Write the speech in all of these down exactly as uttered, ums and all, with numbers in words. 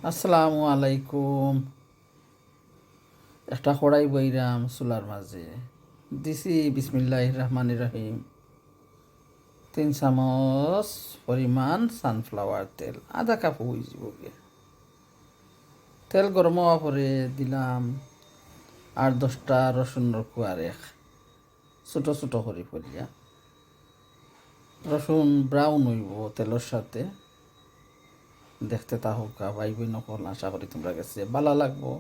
আসসালামু আলাইকুম। একটা কড়াই বইরাম চুলার মাঝে, দিছি বিসমিল্লাহির রহমানির রহিম তিন চামচ পরিমাণ সানফ্লাওয়ার তেল, আধা কাপ অইযিবো গিয়া। তেল গরম অওয়ার পরে দিলাম আট দশটা রসুনর কুয়ার এক, ছোট ছোট করি ফলিয়া। রসুন ব্রাউন অইবো তেলর সাথে। দেখতে থাকউক্কা ভাই বইন অকল, আশা করি তুমরার গেছে ভালা লাগবো।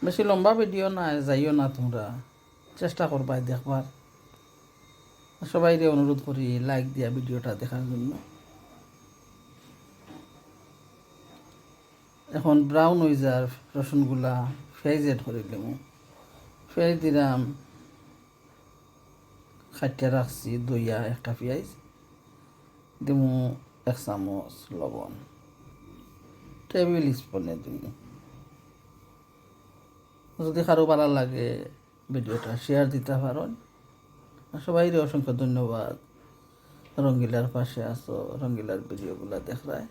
বেশি লম্বা ভিডিও নায়, যাইও না তুমরা, চেষ্টা করবায় দেখবার। সবাইরে অনুরোধ করি লাইক দিয়া ভিডিওটা দেখার জন্য। এখন ব্রাউন অইযার রসুনগুলা, পিয়াইজ এড করি দিমু। পিয়াইজ দিলাম, কাটিয়া রাখছি ধইয়া একটা পিয়াইজ, দিমু এক চামচ লবণ, টেবিল স্পুনে দিমু। যদি কারো ভালা লাগে ভিডিওটা শেয়ার দিতা পারইন। আর সবাইরে অসংখ্য ধন্যবাদ, রঙ্গিলার পাশে আছো, রঙ্গিলার ভিডিওগুলা দেখরায়।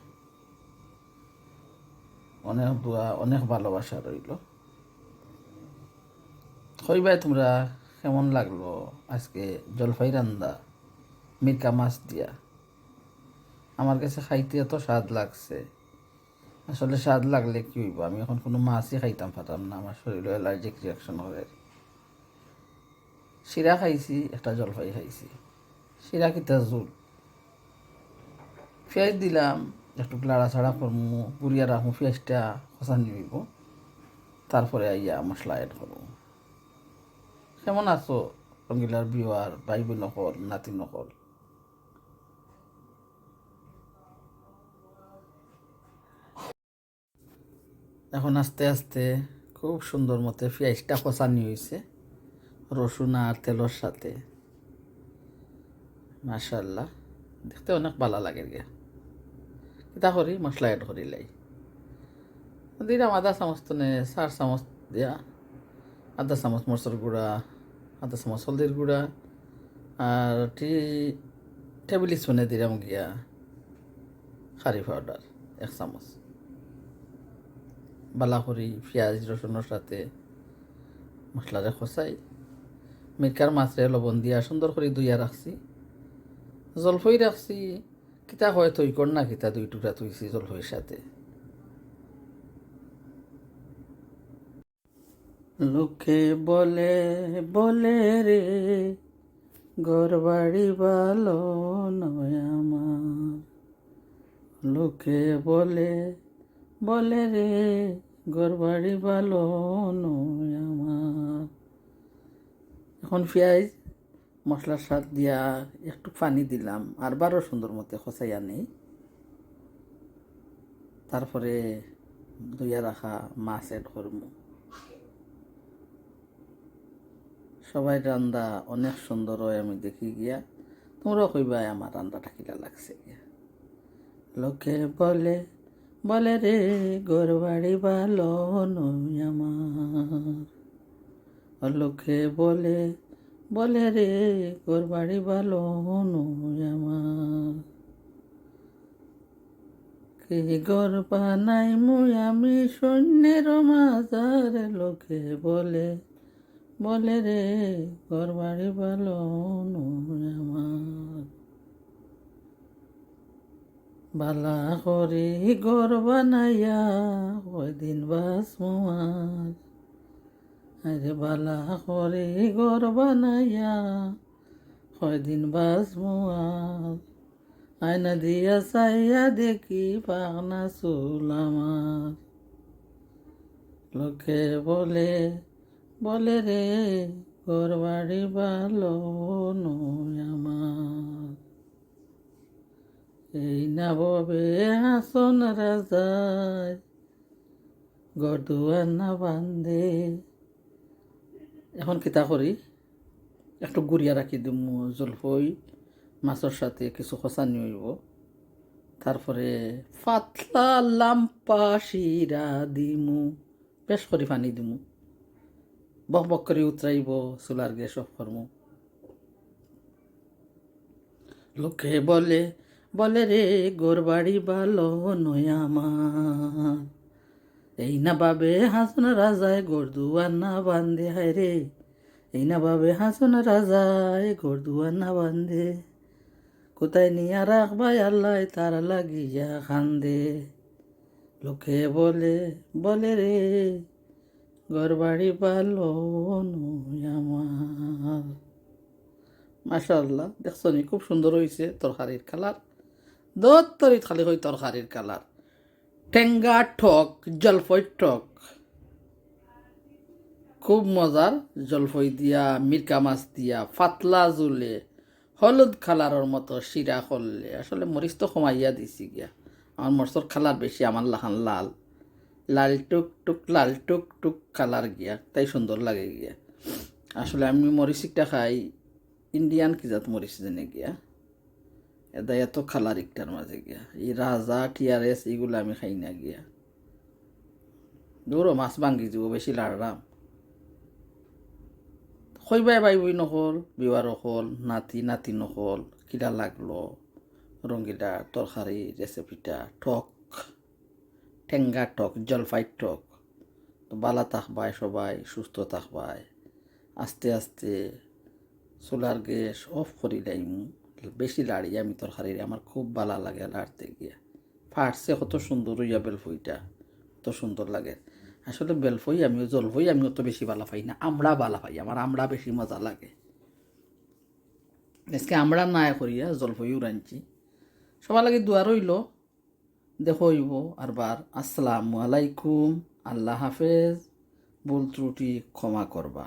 অনেক দোয়া, অনেক ভালোবাসা রইলো। কইবায় তুমরা কেমন লাগলো আজকে জলফাই রান্দা মিরকা মাছ দিয়া। আমার গেছে খাইতে এত স্বাদ লাগছে। আসলে স্বাদ লাগলে কি অইবো, আমি এখন কুনু মাছই খাইতাম পারতাম না, আমার শরীলো অ্যালার্জিক রিয়াকশন করের। শিরা খাইছি, একটা জলফাই খাইছি। শিরা কিতা জুল। পিয়াইজ দিলাম, একটু লাড়াচাড়া করমু, গুড়িয়া রাখমু, পিয়াইজটা খসানি অইবো। তারপরে আইয়া মশলা এড করমু। কেমন আছো রঙ্গিলার ভিউয়ার, ভাই বইন অকল, নাতিন অকল? এখন আস্তে আস্তে খুব সুন্দর মতে পিয়াইজটা কষানি অইছে রসুন আর তেলর সাথে। মাশাআল্লাহ, দেখতে অনেক ভালা লাগের গিয়া। কিতা করি, মশলা এড করিলাই। দিলাম আধা চামচ তনে চার চামচ দিয়া, আধা চামচ মরিচর গুঁড়া, আধা চামচ হলদির গুঁড়া, আর টি টেবিল স্পুনে দিলাম গিয়া কারি পাউডার এক চামচ। ভালা করি পিয়াইজ রসুনর সাথে মশলারে কষাই। মিরকার মাছরে লবণ দিয়া সুন্দর করি ধইয়া রাখছি। জলফই রাখছি, কিতা কয় থইকর না কিতা, দুই টুকরা থইছি জলফইর সাথে। লোকে বলে, বলে রে, ঘর বাড়ি ভালো নয় আমার। লোকে বলে, বলে রে, ঘর বাড়ি ভালো নয় আমার। এখন পিয়াইজ মশলার সাথ দিয়া একটু পানি দিলাম, আরবারও সুন্দর মতে কষাইয়া নেই। তারপরে ধইয়া রাখা মাছ এড করমু। সবাইর রান্দা অনেক সুন্দর অয়, আমি দেখি গিয়া। তুমরাও কইবায় আমার রান্দাটা কিলা লাগছে গিয়া। লোকে বলে, বলে রে, ঘর বাড়ি ভালো নয় আমার। লোকে বলে, বলে রে, ঘর বাড়ি ভালো নয় আমার। কি ঘর বানাইমু আমি শূন্যের মাঝারে, লোকে বলে, বলে রে, ঘর বাড়ি ভালো নয় আমার। বালা করি ঘর বানাইয়া কয়দিন বাঁচমু আর। আরে বালা করি ঘর বানাইয়া কয়দিন বাঁচমু আর। আয়না দিয়া চাইয়া দেখি পাকনা চুল আমার। লোকে বলে, বলে রে, ঘর বাড়ি ভালো নয় আমার। এই না ববে হাসন রাজায়, ঘর দুয়ার না বান্ধে। এখন কিতা করি, একটু গুড়িয়া রাখি দিমু, জলফই মাছর সাথে কিছু কষানি অইবো। তারপরে পাতলা লাম্পা শিরা দিমু, বেশ করি পানি দিমু, বক বক করি উতরাইবো, চুলার গ্যাস অফ করমু। লোকে বলে, বলে রে, ঘর বাড়ি ভালো নয় আমার। এই না ভাবে হাসন রাজায় ঘর দুয়ার না বান্ধে, হায় রে। এই না ভাবে হাসন রাজায় ঘর দুয়ার না বান্ধে। কোথায় নিয়া রাখবায় আল্লায় তার লাগিয়া কান্দে। লোকে বলে, বলে রে, ঘর বাড়ি ভালো নয় আমার। মাশাআল্লাহ, দেখছো নি, খুব সুন্দর অইছে তরকারির কালার। দত্তরিত খালি কই তরকারির কালার। টেঙ্গা টক, জলফই টক, খুব মজার। জলফই দিয়া, মিরকা মাছ দিয়া, পাতলা ঝুলে, হলুদ কালারর মতো শিরা করলে। আসলে মরিচ তো কমাইয়া দিছি গিয়া, আমার মরিচর কালার বেশি, আমার লাখান লাল, লাল টুক টুক, লাল টুক টুক কালার গিয়া, তাই সুন্দর লাগে গিয়া। আসলে আমি মরিচ একটা খাই, ইন্ডিয়ান কি জাত মরিচ জানি গিয়া, এদা এত কালার একটার মাঝে গিয়া। এই রাজা, টিআরএস, এইগুলা আমি খাই না গিয়া। দূরও মাছ ভাঙ্গি দিব, বেশি লাড়রাম। কইবায় ভাই বইন অকল, viewer অকল, নাতি নাতিন অকল, কিলা লাগলো রঙ্গিলা তরকারি রেসিপিটা? টক, টেঙ্গা টক, জলফাই টক। তো বালা থাকবায় সবাই, সুস্থ থাকবায়। আস্তে আস্তে চুলার গ্যাস off করি লাইমু। বেশি লাড়ি আমি তরকারিরে, আমার খুব বালা লাগে লাড়তে গিয়া। ফাটছে কত সুন্দর অইয়া বেলফইটা, কত সুন্দর লাগে। আসলে বেলফই আমিও, জলফই আমি অত বেশি বালা পাই না, আমড়া বালা পাই, আমার আমড়া বেশি মজা লাগে। আজকে আমড়া না করিয়া জলফইও রানছি। সবার লাগি দোয়া রইলো। দেখা অইবো আরবার। আসসালামু আলাইকুম, আল্লাহ হাফেজ। ভুল ত্রুটি ক্ষমা করবা।